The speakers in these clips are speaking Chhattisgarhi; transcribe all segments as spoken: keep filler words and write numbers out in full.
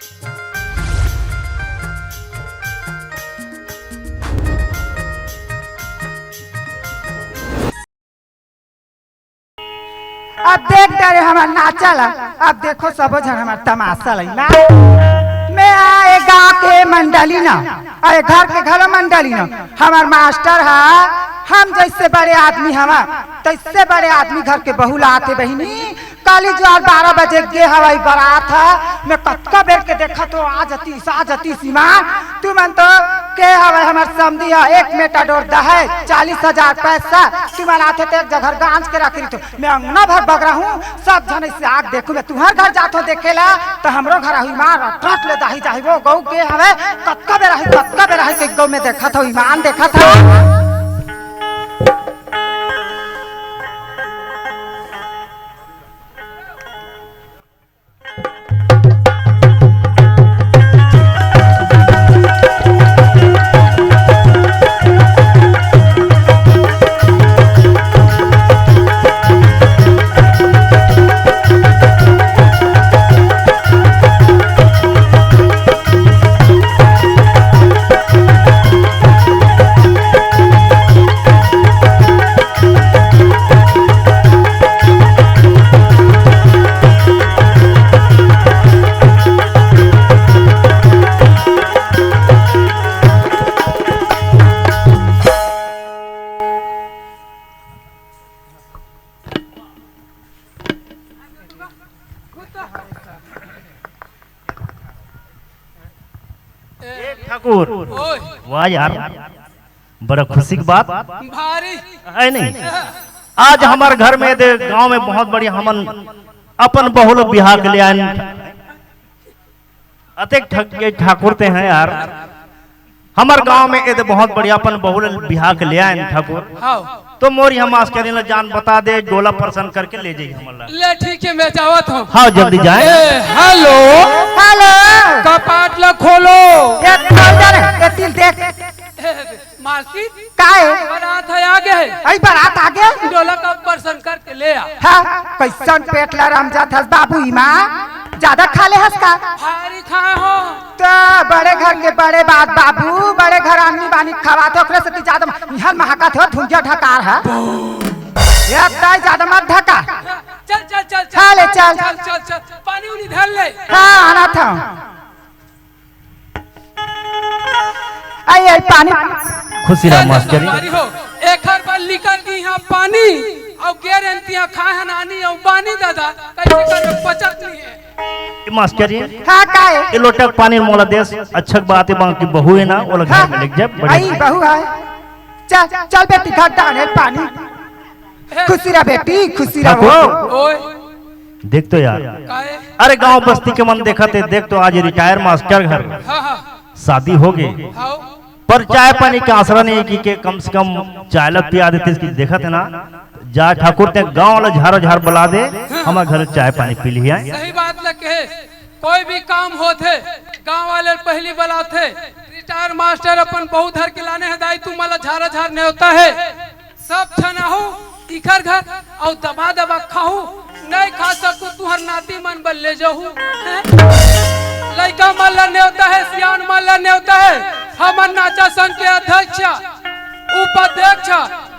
अब देख डरे हमर नाचा ला, अब देखो सबो झन हमर तमासा ला। मैं, मैं आ ए गांव के मंडली ना, आ ए घर के घलो मंडली ना, हमर मास्टर हा, हम जइसे बड़े आदमी हवा, तइसे बड़े आदमी घर के बहू ला आथे बहिनी। काली जुआर बारह बजे गे हवय बरात ह, मैं कतका बेर के देखत हो, आ जतीस, आ जतीस ईमान। तुमन तो के हवय हमर समधी ह, एक मेटाडोर दहेज, चालीस हजार पैसा, तुमन आथे ते एक जगह गांज के रख रही तो। मैं अंगना भर बगरा हूँ, सब झन अइसे आग देखू, मैं तुहर घर जात हो देखे ला, तो हमरो घर आहू ईमान रट रट ले दाही जाही, वो गऊ के हवय, कतका बेर आही, कतका बेर आही, के गऊ में देखत हो, ईमान देखत हो। ए ठाकुर, ओए। वाह यार, बड़ा खुशी की बात भारी। है नहीं? आज हमर घर में दे, गांव में बहुत बढ़िया हमन अपन बहू ला बिहा के ले आयन। अतेक ठग-, ये ठाकुर ते हैं यार। हमर गांव में एदे बहुत बढ़िया अपन बहू ला बिहा के ले आयन ठाकुर। हाँ। तो मोर इहाँ मास्टरी ला जान बता दे, डोला परसन करके ले जाई हमन ला। ले ठीक है, मैं जावत हूँ। हाँ, जल्दी जाए। ए, हेलो। हेलो। कपाट ला खोलो। ए, खोल दे रे, ए, तिल देख। ए, मालकिन। काहे? बरात है, आ गे। अई बरात आ गे? डोला का परसन करके ले आ। हाँ, कइसन पेट ला रमजात हस बाबू, ईमान ज्यादा खा ले हस का? भारी खाए हो। तो बड़े घर के बड़े बात बाबू, बड़े घर आनी बानी खवाथे, ओकरे से ज्यादा इहन महकाथे हो, धुंधिया ढकार है। ये ताई ज्यादा मत ढका। चल, चल, चल, चल। हाँ, ले चल। चल, चल, चल। पानी उनी धर ले। हाँ, आना था। आई, आई, पानी। खुशी रहा ए, मास्टर जी। संगवारी हो, एखर बर लिखा कि यहाँ पानी, अउ गेरेंतिया खाए हन आनी, अउ बानी दादा, कइसे कर पचत नहीं है। ए, मास्टर जी। हाँ, का है? ए लोटा पानी मोला देस, अच्छा बात है, बाकी बहू है ना, वो लोग घर में लेके जाए, बड़े आई, बहू है। चल, चल बेटी, घर डाले पानी। खुशी रह बेटी, खुशी रहो। ठाकुर। ओए। देख तो यार। काहे? अरे गांव बस्ती के मन देखत हे, देख तो आज रिटायर मास्टर घर हाँ, हाँ। शादी हो गे। हाँ। पर चाय पानी के आसरा नहीं कि के कम से कम चाय ला पिया देते, इसकी देखत है ना। जा ठाकुर ते गांव ला झारो झार बुला दे, हमारे घर चाय पानी पी लिया। सही बात ल कहे, कोई भी काम होथे, गांव वाले पहली बुलाथे। रिटायर मास्टर अपन बहू धर के लाने हे दाई, तू मला झारा झार नेवता है। सब झन आहू इखर घर अउ दबा दबा खाहू, नहीं खा सकू तुहर नाती मन बर ले जाहू। हैं? लइका मन ला नेवता है, सियान मन ला नेवता है। हमर नाचा संघ के अध्यक्ष, उपाध्यक्ष,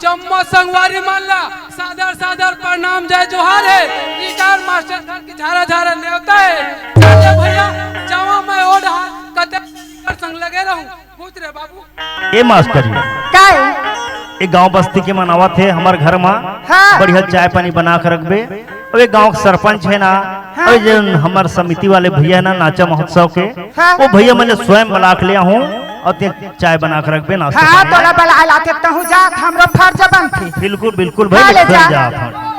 जम्मो संगवारी मन ला सादर सादर प्रणाम, जय जोहार है। रिटायर मास्टर घर के झारा झारा नेवता है। चल भैया, जावा मैं ओढ़ा कते संग लगे रहूं। पूछ रे बाबू। ए मास्टर जी। का है? ए गांव बस्ती के मन आवत हे हमर घर मा। हाँ। बढ़िया चाय पानी बना के रखबे। अउ ए गांव के सरपंच है ना, हाँ। अउ जे हमर समिति वाले भैया है ना, नाचा महोत्सव के, हाँ। वो भैया मन ला स्वयं बुला के ले आहूं अउ ते चाय बना के रखबे, नाश्ता हाँ, पानी। तोला बुला लाथे तहूं जात, हमरो फर्ज बनथे। बिल्कुल, बिल्कुल भाई, हाँ, ले चल जा। जा अपन।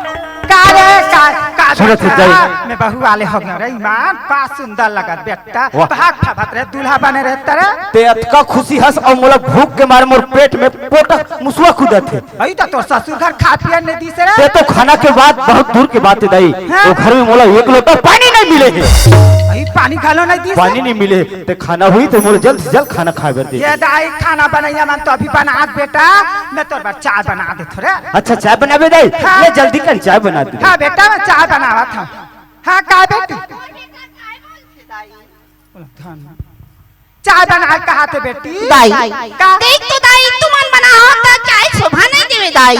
का रे, का, का सुनो, बेटा? मैं बहू वाले हो गया रे, ईमान, का सुंदर लगत बेटा। वाह। भाग फबत रे, दूल्हा बने रहता रे। ते अतका खुशी हस अउ मोला भूख के मारे मोर पेट में पोटा मुसवा कूदत हे। अई त तोर ससुर घर खा पिया नहीं दिस रे। ते तो खाना के बाद बहुत दूर के बात हे दाई। हाँ। वो घर में मोला एक लोटा पानी नहीं मिले हे। अई पानी घलो नहीं दिस रे। पानी नहीं मिले। ते खाना हुई ते मोला जल्द से जल्द खाना खाए बर दे। ये दाई खाना बनैया मन तो अभी बना बेटा, मैं तोर बर चाय बना देथों रे। अच्छा चाय बनाबे दाई? हाँ। ले जल्दी कर चाय बना दे। हाँ बेटा मैं चाय बनावत हूँ। हाँ का बेटी? धन। चाय बनाए कहा थे बेटी? दाई, का? देख तो दाई, तुमन बनाओ त चाय शोभा नहीं देवे दाई,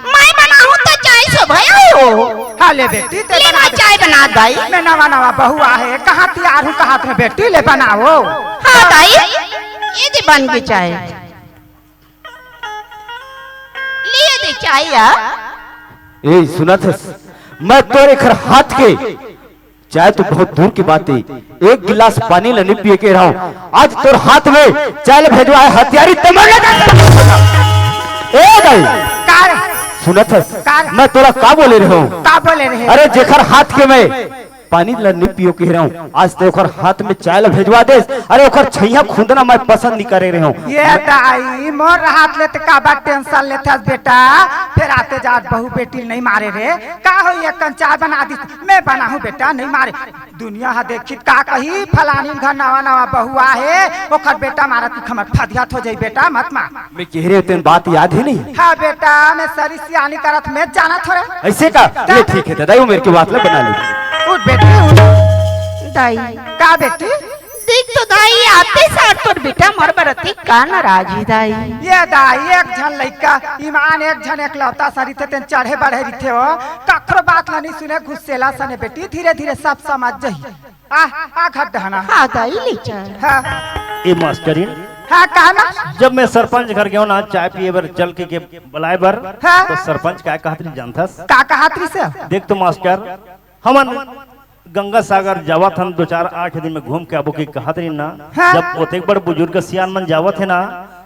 मैं बनाऊं त चाय शोभा आए हो। हाँ ले बेटी, ते ले बना मैं दे। चाय बना दाई। मैं नवा नवा बहू आहे, कहाँ तैयार हूँ, कहा थे बेटी ले बनाओ। हाँ दाई, ये दे बन के चाय। लिए दे चाय या। ए, सुनत हस? मैं तोर एखर हाथ के चाय तो बहुत दूर की बात है, एक गिलास पानी ल नहीं पिए के रहूं। आज तोर हाथ में चाय ल भेजवा है हथियारी तमन्ना। ए दाई, का रे? सुनत हस? का रे? मैं तोला का बोले रहूं? का बोले रहे? अरे जेखर हाथ के मैं पानी ल नहीं पियो के रहूं, आज ते ओखर हाथ में चाय ल भेजवा देस। अरे ओखर छैया खुंदना मैं पसंद नहीं करे रहूं। ये दाई, मोर हाथ ले ते काबर टेंशन लेथस बेटा? फिर आते जात बहू बेटी नहीं मारे रे, का हो ये कन चाय बना दी, मैं बनाहूं बेटा, नहीं मारे। दुनिया ह देखी का कही, फलानी घर नवा नवा बहू आहे, ओखर बेटा मारत की खमर फदियात हो जाई बेटा, मत मार। मैं कह रहे तेन बात याद है नहीं? हाँ बेटा, मैं सरी सियानी करत मैं जानत हो रे। ऐसे का? ये ठीक है दादा, वो मेरे की बात ला बना ली। उठ बेटी, उठ। दाई। का बेटी? देख तो दाई, आते सार तोर बेटा मोर बरती का नाराज ही दाई। ये दाई, एक झन लइका, ईमान एक झन एकलौता सरी थे, तेन चढ़े बढ़े रिथे हो, कखरो बात ला नहीं सुने, गुस्सेला सने बेटी, धीरे धीरे सब समझ जही। आ, आ घर डहना। हाँ, दाई ले चल। हाँ। ए मास्टरिन। हाँ, कहा ना? जब मैं सरपंच घर गयो ना, चाय पिए बर चल के, के बुलाए बर, हाँ। तो सरपंच का कहत रही जानथस? का कहत रही से? देख तो मास्टर, हमन गंगा सागर जावत हन, दो चार आठ दिन में घूम के आबो की कहत रही ना। हाँ। जब ओतेक बड़ बुजुर्ग सियान मन जावत है ना,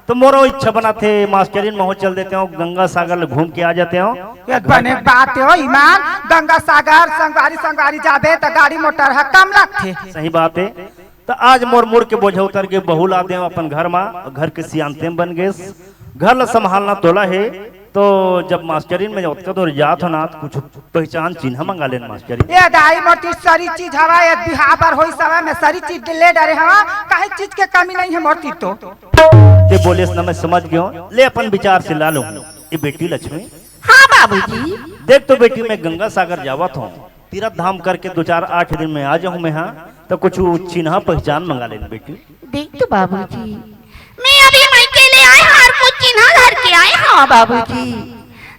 तो मोरो इच्छा बनाथे, मास्टरिन महू चल देते हो, गंगा सागर ले घूम के आ जाते हो। ये बने बात हो ईमान, गंगा सागर संगवारी संगवारी जाबे त गाड़ी मोटर ह कम लगथे। सही बात है। त आज मोर मुड़ के बोझा उतर के बहू ला देव अपन घर मा, घर के सियानतेम बन गेस, घर ला संभालना तोला है। तो जब मास्टरिन में ओतका दूर जात हो ना, तो कुछ पहचान चिन्ह मंगा लेन मास्टरिन। ये दाई मोर तीर सरी चीज हवा, ये बिहाव बर होई सवा में सरी चीज ले डरे हवा, कहीं चीज के कमी नहीं है मोर तीर तो। ते बोलेस ना, मैं समझ गयो। ले अपन विचार से ला लूं। ये बेटी लक्ष्मी। हाँ बाबूजी। देख तो बेटी, मैं गंगा सागर जावत हूँ, तीरथ धाम करके दो चार आठ दिन में आ जाऊँ मैं, हाँ, तो कुछ चिन्हा पहचान मंगा लेन बेटी। देख तो बाबूजी, मैं अभी मायके ले आए हूँ और कुछ चिन्हा धर के आए हूँ बाबूजी।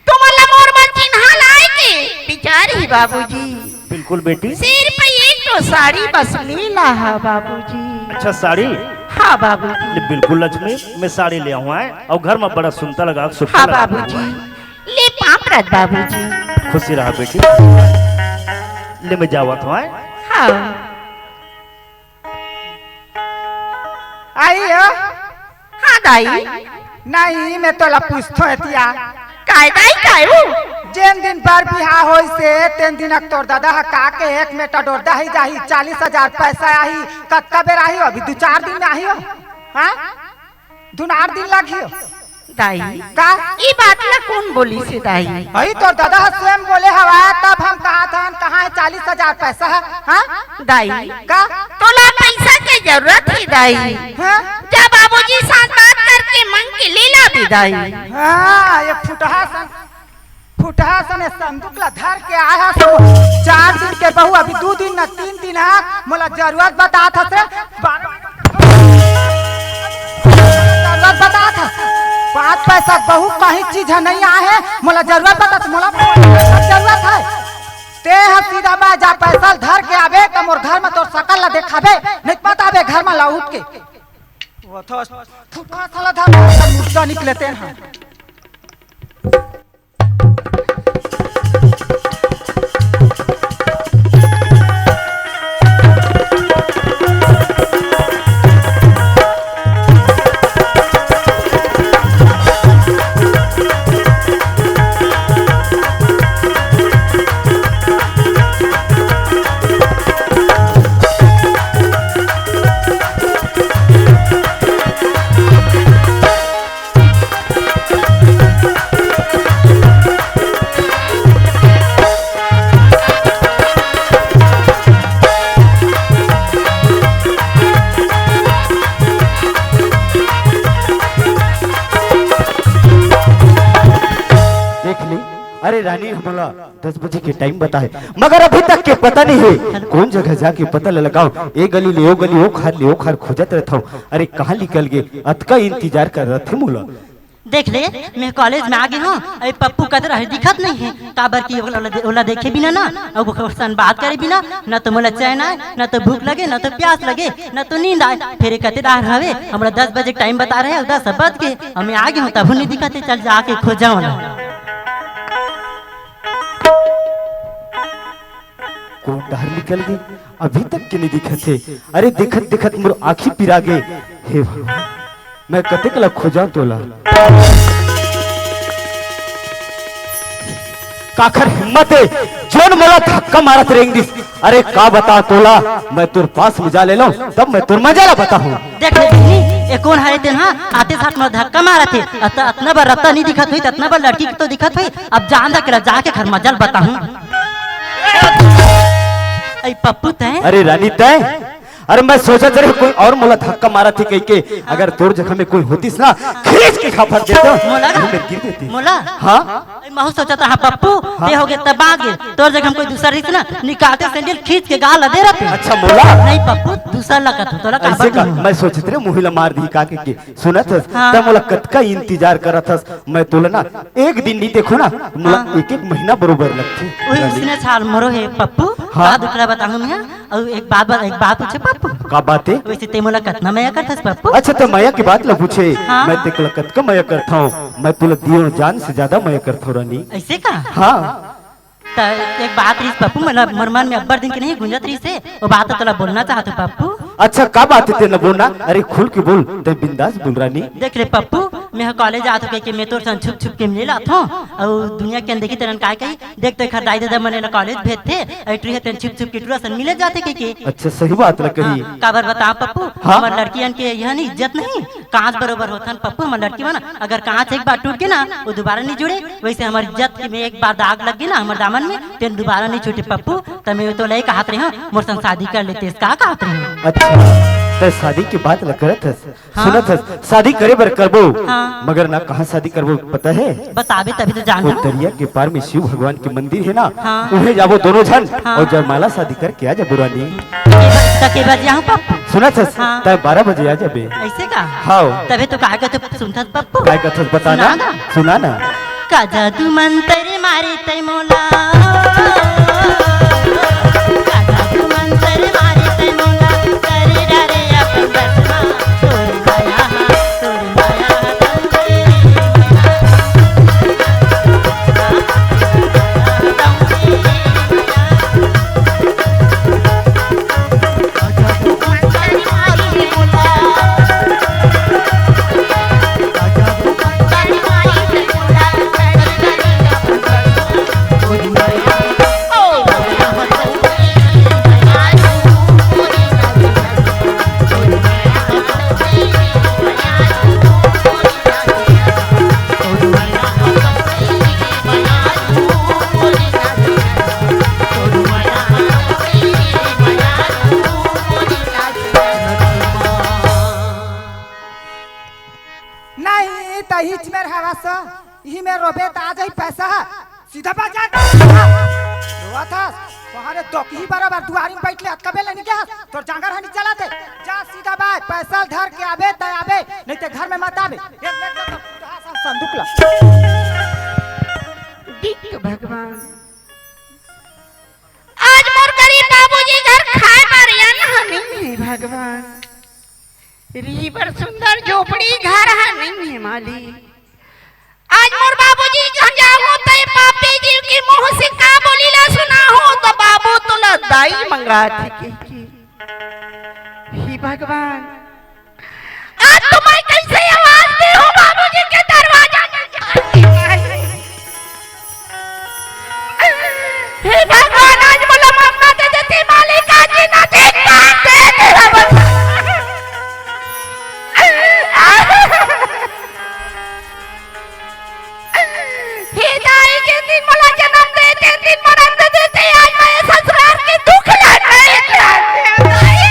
तुमन ला मोर मन चिन्हा लाए के विचार ही बाबूजी। बिल्कुल बेटी। सिर पे एक तो साड़ी बस लीला है बाबूजी। अच्छा साड़ी? हाँ बाबूजी। ले बिल्कुल लक्ष्मी, मैं साड़ी ले आऊँ आए और घर में बड़ा सुंदर लगा, सुंदर हाँ लगा। बाबूजी। ले पाँव परत बाबूजी। खुशी रहा बेटी। ले मैं जावत हूँ आए। हाँ। आई हो? हाँ दाई। नहीं, मैं तोला पूछथो एतिया। काय दाई, काय हो? जेन दिन बर बिहाव होइस हे, तेन दिन तोर दादा ह का के एक मेटा डोरदा ही जाही, चालीस हजार पैसा आही, कतका बेर आही हो? अभी दू चार दिन में आही हो। हाँ? दू चार दिन लगही हो। दाई, का? ई बात ला कोन बोलिस हे दाई? अई तोर दादा ह स्वयं बोले हवा, तब हम कहत हन, कहाँ हे चालीस हजार पैसा ह? हाँ? दाई, का? तोला पैसा के जरूरत हे दाई। हाँ? जा बाबूजी साथ बात करके मंग के ले ला बे दाई। हाँ, ये फुटहा सन, फुटहा सन ये संदूक ला धर के आया सो। चार दिन के बहू, अभी दू दिन ना तीन दिन हे, मोला जरूरत बतात हस रे। बारह जरूरत बतात हस। पाँच पैसा बहू कहीं चीज हे, नहीं आए हे, मोला जरूरत बतात, मोला जरूरत हे। ते ह सीधा बाय जा, पैसा धर के आबे त मोर घर में तोर सकल ला देखाबे, नहीं मत आबे घर में लहुट के। वो तो फुटहा साला धर, मुर्दा निकले तेन ह। अरे रानी, हमला दस बजे के टाइम बताए, मगर अभी तक के पता नहीं है। कौन जगह जाके पता ल लगाओ? ए गली ले ओ गली, ओ खार ले ओ खार खोजत रहत हूँ। अरे कहाँ निकल गे? अतका इंतजार कर रहे थे मोला। देख ले, मैं कॉलेज में आ गे हूँ, अरे पप्पू कदर है दिखत नहीं है, काबर कि ओला, ओला देखे बिना ना, अउ ओकर सन बात करे बिना, ना तो मोला चैन आए, ना तो भूख लगे, ना तो प्यास लगे, ना तो नींद आए। फेर कते डार हवे, हमरा दस बजे टाइम बता रहे, अउ दस बज के, अउ मैं आ गे हूँ, तभो नहीं दिखत है, चल जाके खोजा ओला। कौन डहर निकल गे? अभी तक के नहीं दिखत हे। अरे देखत देखत मोर आँखी पिरा गे। हे भगवान, मैं कतेक ला खोजा तोला। काखर हिम्मत हे, जोन मोला धक्का मारत रेंग दिस। अरे का बता तोला, मैं तोर पास में जा ले लूं, तब मैं तोर मजा ला बताहूं। देख ले बहिनी, ए कोन हरे तेन हा? आते साथ में धक्का मारत हे। अत-, अतना बार रत्ता नहीं दिखत होई, अतना बार लड़की के तो दिखत होई। अब जान दा केला जाके घर मजा ल बताहूं। ऐ पप्पू तैं? अरे रानी तैं? अरे मैं सोचत रहे कोई और मोला धक्का मारत हे कहिके। अगर तोर जगह में कोई होतिस ना, खींच के खाफर देता। मोला का? मैं गिर देती। मोला? हाँ? अरे महू सोचत रहा पप्पू, हाँ? ते हो गे तब आ गे। तोर जगह में कोई दूसर रहिस ना, निकालते सैंडल खींच के गाल दे रहते। अच्छा मोला? नहीं पप्पू, दूसर लगत हो, तोला ऐसे काबर का? दूं? मैं सोचत रहे मुही ला मार दी का के, के। सुनत हस? हाँ। तब मोला कतका इंतजार करत हस, मैं तोला ना एक दिन नहीं देखो ना, मोला हाँ। एक एक महीना बरोबर लगथे। ओही रानी। उसने छाल मरो हे पप्पू, हाँ। का दुखला बताऊं मैं? अउ एक बात, एक बात पूछे पप्पू। का बात हे? वैसे ते मोला कतना मया करथस पप्पू? अच्छा, ते मया के बात ला पूछे, हाँ। मैं ते कोला कतका मया करथौं, मैं तोला दियो जान से ज्यादा मया करथौं रानी। ऐसे का? हाँ। त एक बात रहिस पप्पू, मोला मोर मन में अब्बड़ दिन के नहीं गुंजत रहिस हे, वो बात तोला बोलना चाहत हूँ पप्पू। अच्छा, का बात हे तेला बोलना? अरे खुल के बोल, ते बिंदास बोल रानी। देख ले पप्पू, मैं ह कॉलेज आत हूँ कहिके मैं तोर संग छुप छुप के मिले आत हूँ, अउ दुनिया के अनदेखी तेरन काय कही, देख तो एखर दाई ददा मन एला कॉलेज भेजथे, अउ टुरी ह तेन छुप छुप के टुरा सन मिले जाथे कहिके। अच्छा, सही बात ल कही। हाँ, काबर बता पप्पू, हाँ? हमर लड़कियन के यह नहीं इज्जत नहीं, कांच बरोबर होथन पप्पू हमर लड़की मन। अगर कांच एक बार टूट गे ना, वो दोबारा नहीं जुड़े। वैसे हमर इज्जत में एक बार दाग लग गे ना हमर दामन में, तेन दोबारा नहीं छूटे पप्पू। त मैं तो लई कहत रहे हूँ, मोर संग शादी कर लेते, का कहत रहे हूँ? अच्छा, ते शादी के बात ल करत हस? हाँ। सुनत हस, शादी करे बर करबो, हाँ। मगर ना कहाँ शादी करबो पता हे? बताबे तभी तो जानहूँ। वो दरिया के पार में शिव भगवान के मंदिर हे ना, हाँ। उहे जाबो दोनों झन हाँ। अउ जयमाला शादी करके आ जाबो रानी। त के बजे आहूँ पप्पू? सुनत हस, हाँ। तैं बारह बजे आ जाबे। ऐसे का? हाँ। तभी तो काय कहत हस पप्पू? काय कहत हस बता ना। सुना ना। सुना ना। का जादू मंतर मारे तै मोला, का जादू मंतर मारे तै मोला, करे डारे अपन बस मा, तोर माया हा, तोर माया हा, तोर माया हा। नहीं, त हिच मेर हवस, इही मेर रोबे त आ जाई पैसा। सीधा बाजार। रोवत हस, तोहरे दोकही बरोबर दुआरी में बैठ ले, अतका बेला नहीं गया हस, तोर जांगर हनी चला दे। जा सीधा बाय, पैसा धर के आबे त आबे, नहीं ते घर में मत आबे। ये ले, ले, ले, ले, संदूक ला। दिक भगवान, आज मोर गरीब बाबूजी घर खाए बर अन्न नहीं हे भगवान। रीबर सुंदर झोपड़ी घर ह नहीं हे माली। आज मोर बाबूजी घर जाहूं त पापी जी के मुंह से का बोली ला सुनाहूं त बाबू तोला दाई मंगात हे कहिके। हे भगवान, आज तो मैं कैसे आवाज दे हूं बाबूजी के दरवाजा में जाके। हे भगवान, आज मोला मौका दे देते मालिक, आज ना दे, काट दे, दे बाबा। हे दाई, जेन दिन मोला जनम दे, तेन दिन मरन दे देते, आज मैं ससुराल के दुख ला नहीं जानते, दाई।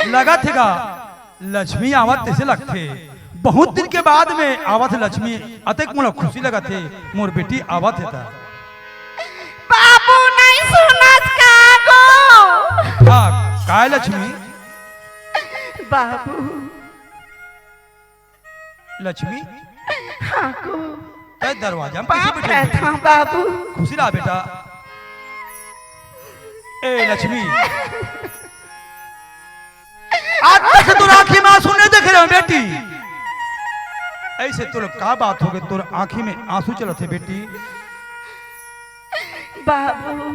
लगत हे गा, लक्ष्मी आवत तइसे लगथे। बहुत दिन के बाद में आवत हे लक्ष्मी, अतेक मोला खुशी लगत हे, मोर बेटी आवत हे त। बाबू नहीं सुनत का गो? हाँ, काय लक्ष्मी? बाबू। लक्ष्मी। हाँ गो। तैं दरवाजा में कइसे पाँव बइठे परत हँव बाबू। खुशी रहा बेटा। ए लक्ष्मी, आज तक तोर आँखी में आँसू नहीं देखे रहेंव बेटी। अइसे तोर का बात होगे, तोर आँखी में आँसू चलत हे बेटी? बाबू,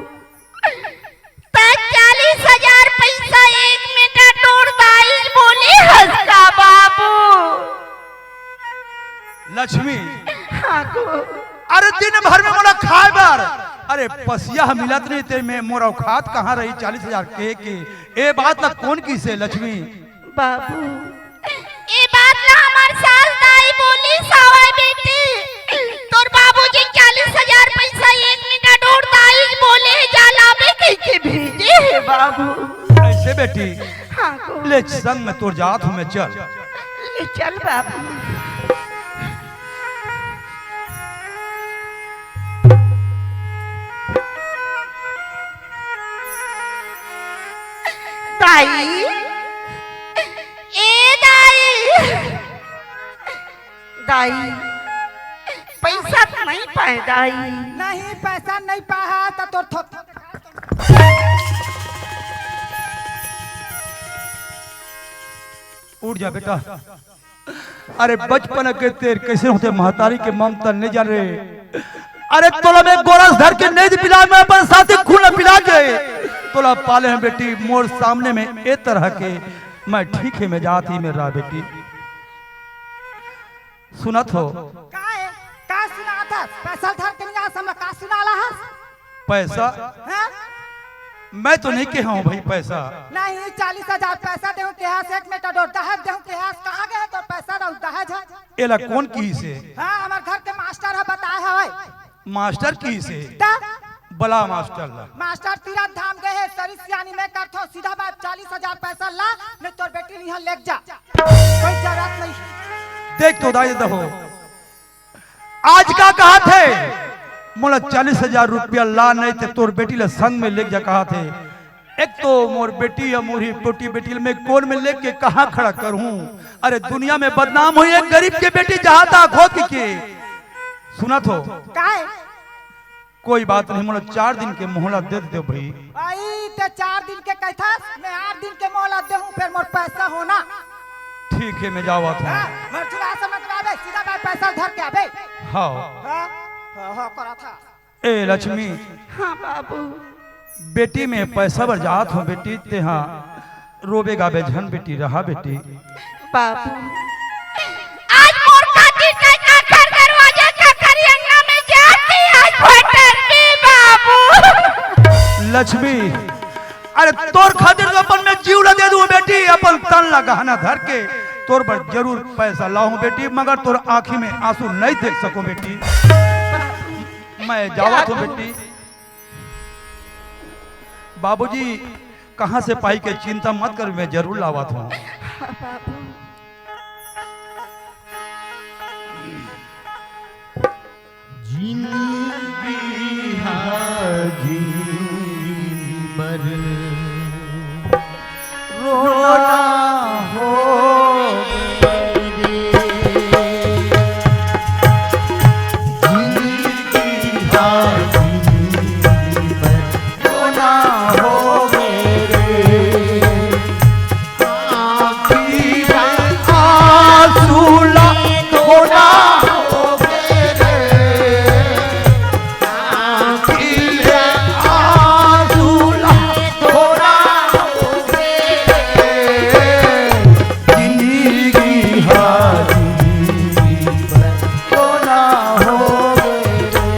तैं चालीस हजार पइसा एक मेटा टोर दाई बोले हस का बाबू? लक्ष्मी। हाँ गो। अरे दिन भर में मोला खाय बर, अरे पसिया ह मिलत नहीं ते में मोर औकात कहाँ रही चालीस हजार के, के? ए बात ला कोन किहिसे लक्ष्मी? बाबू, ए बात ला हमर सास दाई बोलिस हवय बेटी, तोर बाबूजी चालीस हजार पइसा एक मेटा टोर दाई बोले हे, जा लाबे कहिके भेजे हे बाबू। अइसे बेटी, हाँ गो। ले संग में तोर जात हँव मैं, चल। ले चल बाबू। दाई, ए दाई, दाई, पइसा तो नहीं पाए दाई। नहीं, पइसा नहीं पाहा त तोर थो- उठ जा बेटा। अरे बचपन के तेर कइसे होथे, महतारी के ममता नहीं जाने। अरे तोला मैं गोरस धर के नहीं पिला, मैं अपन साथी खून ला पिला के तोला पाले हँव बेटी। मोर सामने में ए तरह के मैं ठीक हे, मैं जात हँव, मैं रहा बेटी। सुनत हव? का हे? का सुनात हस? पइसा धर के नहीं आस, हमला का सुनाला हस? पइसा? हाँ? मैं तो नहीं कहे हँव भई पइसा। नहीं, चालीस हजार पइसा देहूँ केहेस, एक मेटा टोर दहेज देहूँ केहेस, कहाँ गे हे तोर पइसा अउ दहेज ह? एला कोन किहिसे? हाँ, हमर घर के मास्टर ह बताय हवय। मास्टर किहिसे? त? बला मास्टर ला। मास्टर तीरथ धाम गे हे, सरी सियानी मैं करथँव, सीधा बात चालीस हजार पइसा ला, नहीं तोर बेटी ल इहाँ लेग जा। कोई जरूरत नहीं। देख तो दाई दहो, आज का कहत हे, मोला चालीस हजार रुपया ला, नहीं ते तोर बेटी ला संग में लेग जा कहत हे। एक तो मोर बेटी ह, मोर ही छोटी बेटी ल मैं कोन में लेग के कहाँ खड़ा करहूँ? अरे दुनिया में बदनाम होही एक गरीब के बेटी जहाँ तहाँ खोद के। सुनत हव? काय? कोई बात नहीं, मोला चार दिन के मोहलत दे दे भई। भाई, ते चार दिन के कहिथस, मैं आठ दिन के मोहलत देहूँ, फेर मोर पइसा होना। ठीक हे, मैं जावत हँव। हाँ, मोर चुरा समझ में आबे, सीधा बात पइसा धर के आबे। हाँ। हाँ, हाँ, हाँ, करत हँव। ए लक्ष्मी। हाँ बाबू। बेटी, मैं पइसा बर जात हँव बेटी, तेंहा रोबे गाबे झन बेटी, रहा बेटी। बाबू, आज मोर खातिर तैं काखर दरवाजा, काखर अंगना में जाके आज भटकबे बाबू। लक्ष्मी, अरे तोर खातिर तो अपन मैं जीव ला दे दूँ बेटी, अपन तन ला गहना धर के तोर बर जरूर पइसा लाहूँ बेटी, मगर तोर आँखी में आँसू नहीं देख सकूँ बेटी। मैं जावत हँव बेटी। बाबूजी, कहाँ से पाही के चिंता मत कर, मैं जरूर लावत हँव। हाँ बाबू। जिंदगी हा जिंदगी भर रोना हो रे। जिंदगी हा जिंदगी भर रोना हो रे। आँखी में आँसू ला धोना होगे रे। आँखी में आँसू ला धोना होगे रे। जिंदगी हा जिंदगी भर धोना होगे रे।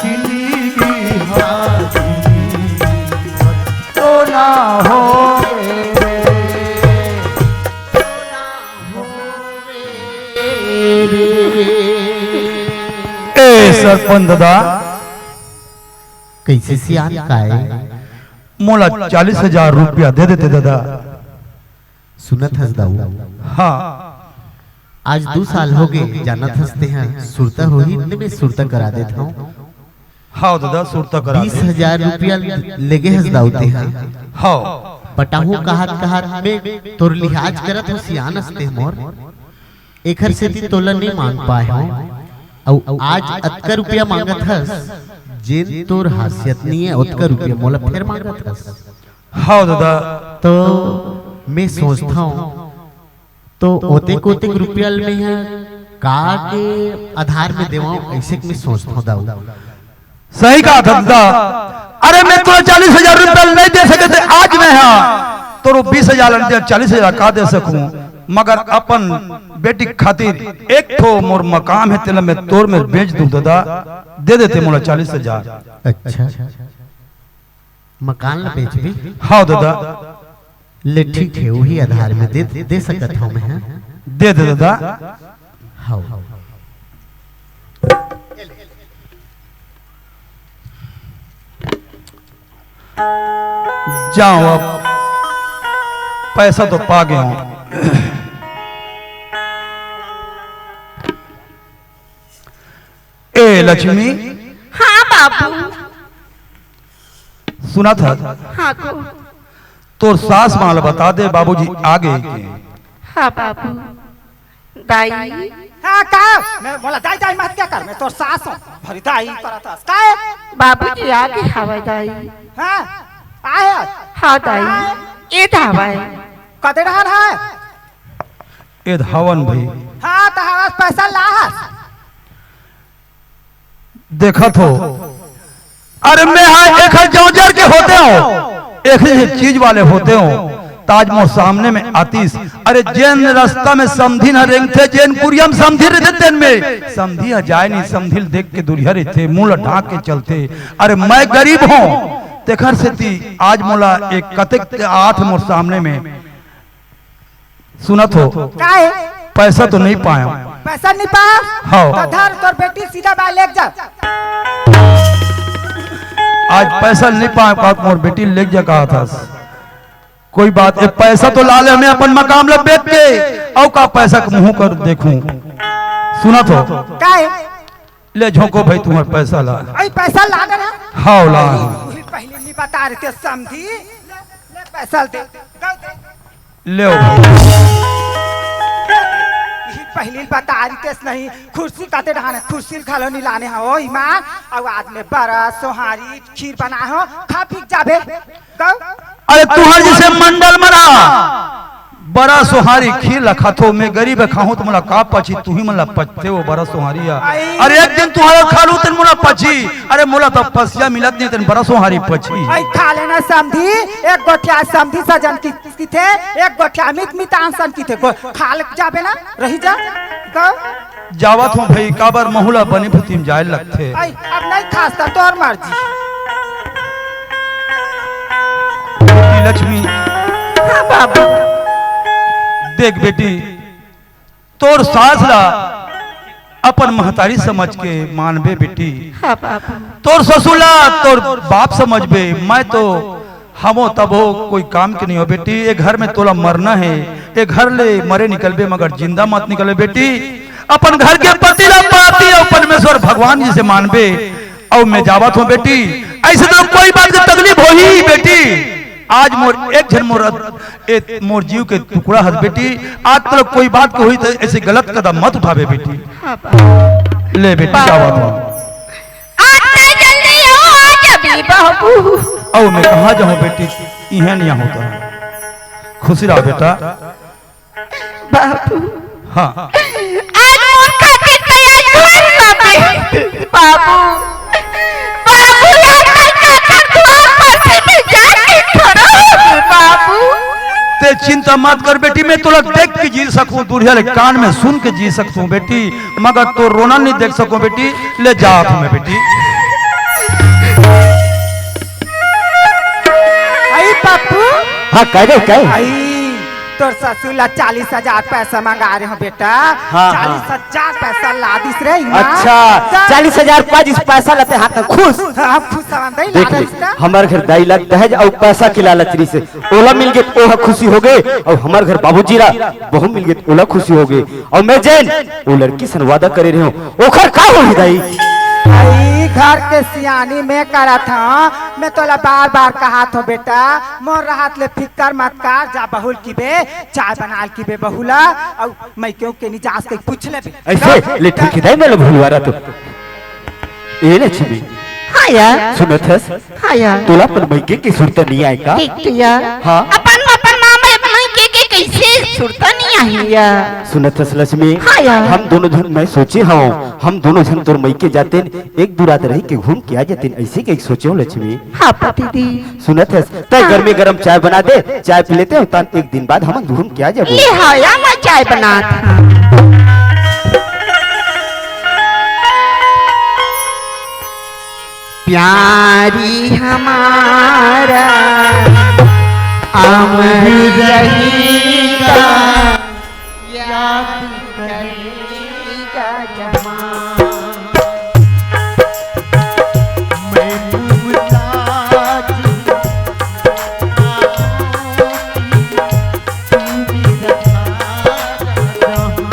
जिंदगी हा जिंदगी भर धोना होगे रे। ए सरपंच दादा, कइसे सियान काय? मोला चालीस हजार रुपया दे देते दादा। सुनत हस दाऊ? हाँ। आज दू साल हो गए, जानत हस तेहा सुरता होही, ते मैं सुरता करा देत हूँ। हाँ दादा, सुरता करा दे। बीस हजार रुपया लेगे हस दाऊ तेहा। हाँ। पटाहूँ कहत कहत में तोर लिहाज करत हो, सियान हस ते मोर। एखर सेती तोला नइ मांग पाए हंव। अउ आज अतका रुपया मांगत हस, जेन तोर हासियत नइ हे, ओतका रुपया मोला फेर मांगत हस। हव दादा। तो मैं सोचथंव, तो ओतेक ओतेक रुपया ल मैं ह का के आधार में देवंव, अइसे के मैं सोचथंव दाऊ। सही कहा था दादा। अरे मैं तोला चालीस हजार रुपया नहीं दे सके थे, आज मैं हाँ तोरो बीस हजार लग दिया, चालीस हजार का दे सकूं, मगर अपन बेटी खातिर एक ठो मोर मकान है, तेला मैं तोर में बेच दूं दादा, दे देते मोला चालीस हजार। अच्छा, मकान ला बेचबे? हाँ दादा। ले ठीक है, वही आधार में दे, दे सकत हूँ मैं, हाँ? दे दे दादा। हाँ। जाओ अब, पैसा तो पा गए हो। ए लक्ष्मी। हाँ बाबू। सुना था? हाँ को। तोर सास माँ ल बता दे, बाबूजी आ गए के। हाँ बाबू। दाई। हाँ का? मैं बोला दाई दाई मत क्या कर, मैं तोर सास हूँ। भरी दाई करत हस। का है? बाबूजी आ गए हवय दाई। हाँ। आए। हाँ दाई। ये धावय। कदे रहन है? ए धावन भाई। हाँ, तो हवस पैसा लाहस। देखत हो, अरे मैं हा एखर जौजर के होते हो, एक ही चीज वाले होते हो, ताज मोर सामने में आतिस। अरे जेन रास्ता में समधिन ह रेंगथे, जेन कुरिया में समधिन रहिथे, तेन में समधी ह जाए नहीं, समधी ल देख के दुरिहा रहिथे, मुंह ल ढांक के चलथे। अरे मैं गरीब हूँ, तेखर सेती आज मोला एक कतेक आत मोर सामने में। सुनत हो? काय? पैसा तो नहीं पाया। पैसा नहीं पाया? हाँ। तो धर तोर बेटी सीधा बाहर लेके जा। आज पैसा नहीं पाया, बात मोर बेटी लेके जा कहा था। कोई बात, ए पैसा तो ला ले, मैं अपन मकान ला बेच के, अउ का पैसा के मुंह कर देखूं। सुनत हो? काय? ले झोंको भाई तुम्हार पैसा ला। अई पैसा ला दे ना। हाव ला। अई, तू ही पहले नहीं बता रहे थे समधी। ले, ले पैसा दे। दे, दे। ले ओ। यही पहले बता रही थे नहीं। कुर्सी काते ढाने, कुर्सी घलो नहीं लाने हो ईमान। अउ आज में बरा सोहारी खीर बनाए हो, खा पी जाबे। गौ। अरे तुहर जैसे मंडल मना बरा सोहारी खीर ला खाथो, मैं गरीब खाहूं तो मोला का पची, तुही मन ला पचथे वो बरा सोहारी आ। आई। अरे एक दिन तुहर खालू तेन मोला पची, अरे मोला तो पसिया मिलत नहीं तेन बरा सोहारी पची। आई खा लेना समधी, एक गोठिया समधी सजन की, किथे, एक गोठिया मित मितान सन किथे, गो-, खा ले जाबे ना, रही जा, गौ। जावत हूँ भाई, काबर महू ला बनी भूती म जाए लगथे। आई, अब नहीं खास त तोर मर्जी। बेटी लक्ष्मी। हाँ बाबू। देख बेटी, तोर सास ला अपन महतारी समझ के मानबे बेटी। हाँ बाबू। तोर ससुर ला तोर बाप समझबे, मैं तो हमो तबो कोई काम के नहीं हो बेटी। ए घर में तोला मरना है, ए घर ले मरे निकलबे मगर जिंदा मत निकलबे बेटी। अपन घर के पति ला पति अउ परमेश्वर भगवान जी से मानबे। अउ मैं जावत हूँ बेटी, ऐसे तो कोई बात की तकलीफ होही बेटी। आज मोर एक झन मोर, ए, मोर जीव के टुकड़ा हस बेटी। आज तोला कोई बात के होही तो ऐसे गलत कदम मत उठाबे बेटी। हाँ बाबू। ले बेटी, जावत हूँ। आज नहीं जल्दी हो, आज अभी बाबू। अउ मैं कहाँ जाहूँ बेटी, इहें नहीं होता। खुशी रहा बेटा। बाबू। हाँ। आज मोर खातिर तैयार हुए बाबू। बाबू, बाबू, आज तक खातिर तू आप मस्जिद में जाके खड़ा हो, बाबू। ते चिंता मत कर बेटी, मैं तोला देख के जी सकूं, दूरिहा ले कान में सुन के जी सकूं बेटी। मगर तोर रोना नहीं देख सको बेटी, ले जात हूँ मैं बेटी। आई पप्पू। हाँ, कह दे, कह। आई, तोर ससुर ला चालीस हजार पैसा मंगा रहे हो बेटा। हाँ, हाँ। चालीस हजार पैसा ला दिस रे इमा। अच्छा, त चालीस हजार पा दिस, पैसा ला ते हाथ में खुश। हम खुश हवन दई, देख ला ले, दिस त। हमर घर दाई ला दहेज अउ पैसा के लालच रहिसे, ओला मिल गे त ओहा खुशी हो गे, अउ हमर घर बाबूजी ला बहू मिल गे त ओला खुशी हो गे। अउ मैं जेन ओ लड़की सन वादा करे रहे हो, ओखर का होही दाई? भाई, घर के सियानी मैं करत हूँ, मैं तोला बार बार कहत हूँ बेटा, मोर रहत ले फिकर मत कर, जा बहू ल किबे, चाय बना ल किबे बहू ला, अउ मइके के नी जास के पूछ लेबे। अइसे ले ठीक हे दाई, मैं ल भुलवा रहा तो। ए लक्ष्मी। हाँ यार। सुनत हस? हाँ यार। तोला अपन मइके के सुरता नइ आय का? ठीक तो यार। हाँ। अपन, अपन मामा, अपन मइके के कइसे सुरता नइ आही यार? सुनत हस लक्ष्मी? हाँ यार। हम दोनों झन, मैं सोचे हूँ, हम दोनों झन तोर मइके जातेन, एक दू रात रहि के घूम के आ जातेन, अइसे कहिके सोचे हूँ लक्ष्मी। हाँ पति देव। सुनत हस? तैं हाँ। गरमे गरम चाय बना दे, चाय पी लेते हैं, तब एक दिन बाद हम घूम के आ जाबो। ले हाँ यार, मैं चाय बनात हूँ। प्यारी हमारा अमर रहेगा, याद करेगा जमाना। मैं मुमताज हूँ, तू मेरा ताज जहाँ।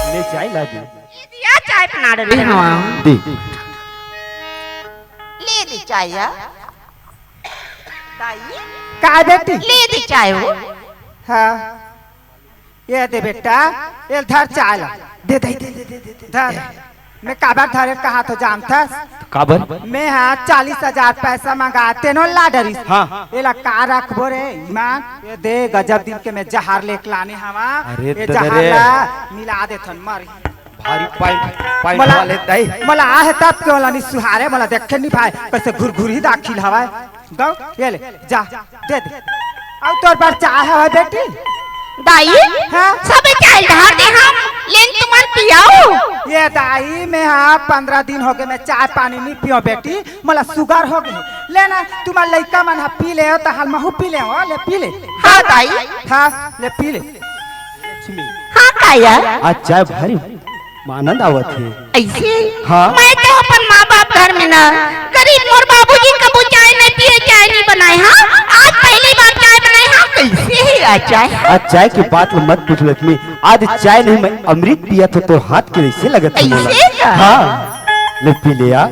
ले चाय ला दे। ये दिया चाय बना रहे हैं। हाँ। दे। ले दे चाय यार। दाई। का बेटी? ले दे चाय हो। हाँ। ये दे बेटा, ये धर चाय ला। दे, दे, दे, दे, दे, दे, दे। धर। मैं काबर धरे कहा तो जानथस? काबर? मैं हा चालीस हजार पैसा मंगा, तेनो ला डरिस। हाँ। एला का रखबो रे, ईमान? ये दे, गजब दिन के मैं जहार लेके लाने हवा। अरे ये दे जहार रे। ला मिला देथन, मर। भारी पाइन, पाइन मोला, वाले दाई। मोला आहे तब के ओला नी सुहारे, मोला देखे नी भाई, कइसे घुरघुरी दाखिल हवय। दो, ये ले, जा, दे दे। अउ तोर बर चाय हवय बेटी। दाई, हाँ? सब चाय ढार दे हम, लेन तुमन पियाओ। ये दाई, मैं हा पंद्रह दिन हो गे, मैं चाय पानी नी पियो बेटी, मोला sugar हो गे। ले ना, तुम्हार लइका मन हा पी ले, त हाल महू पी ले, हो, ले पी ले। हाँ दाई। हाँ, ले पी ले। लक्ष्मी। हाँ काया? आज चाय भारी आनंद आवत हे। अइसे? हाँ। मैं तो अपन माँ बाप घर में ना, गरीब मोर बाबूजी कभू चाय नहीं पिए, चाय नहीं बनाए, हाँ? आज पहली बार चाय बनाए, हाँ? कइसे हे आज चाय? आज चाय के बात ल मत पूछ लक्ष्मी, आज चाय नहीं मैं अमृत पिया तो तोर हाथ के अइसे लगत हे मोला। अइसे का? हाँ, ले पी ले आ।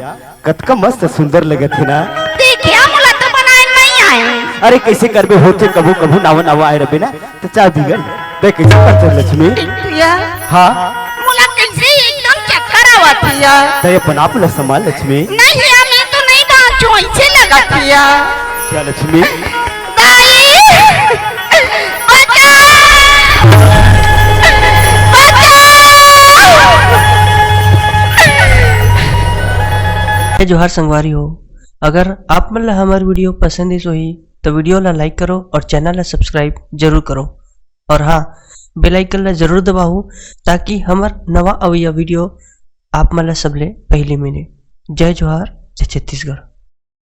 कतका मस्त सुंदर लगत हे ना। देखिया, मोला तो बनाए नहीं आए। अरे, कइसे करबे, होथे कभू कभू नावा नावा आए रबे ना, त चाय बिगड़। देख, कइसे करथे लक्ष्मी? टिंटिया। हाँ। मोला कइसे एकदम चक्कर आवत हिया। तैं अपन आप ल संभाल लक्ष्मी। नहीं हिया, मैं तो नहीं बाँचूँ, अइसे लगत हिया। क्या लक्ष्मी? दाई, बचाओ! बचाओ! जय जोहार संगवारी हो, अगर आप मन ला हमर video पसंद आइस होही, तो video ला like करो और channel ला subscribe जरूर करो। और हाँ, bell icon ला जरूर दबाओ, ताकि हमर नवा अवइया video आप मन ला सबले पहली मिले। जय जोहार, जय छत्तीसगढ़।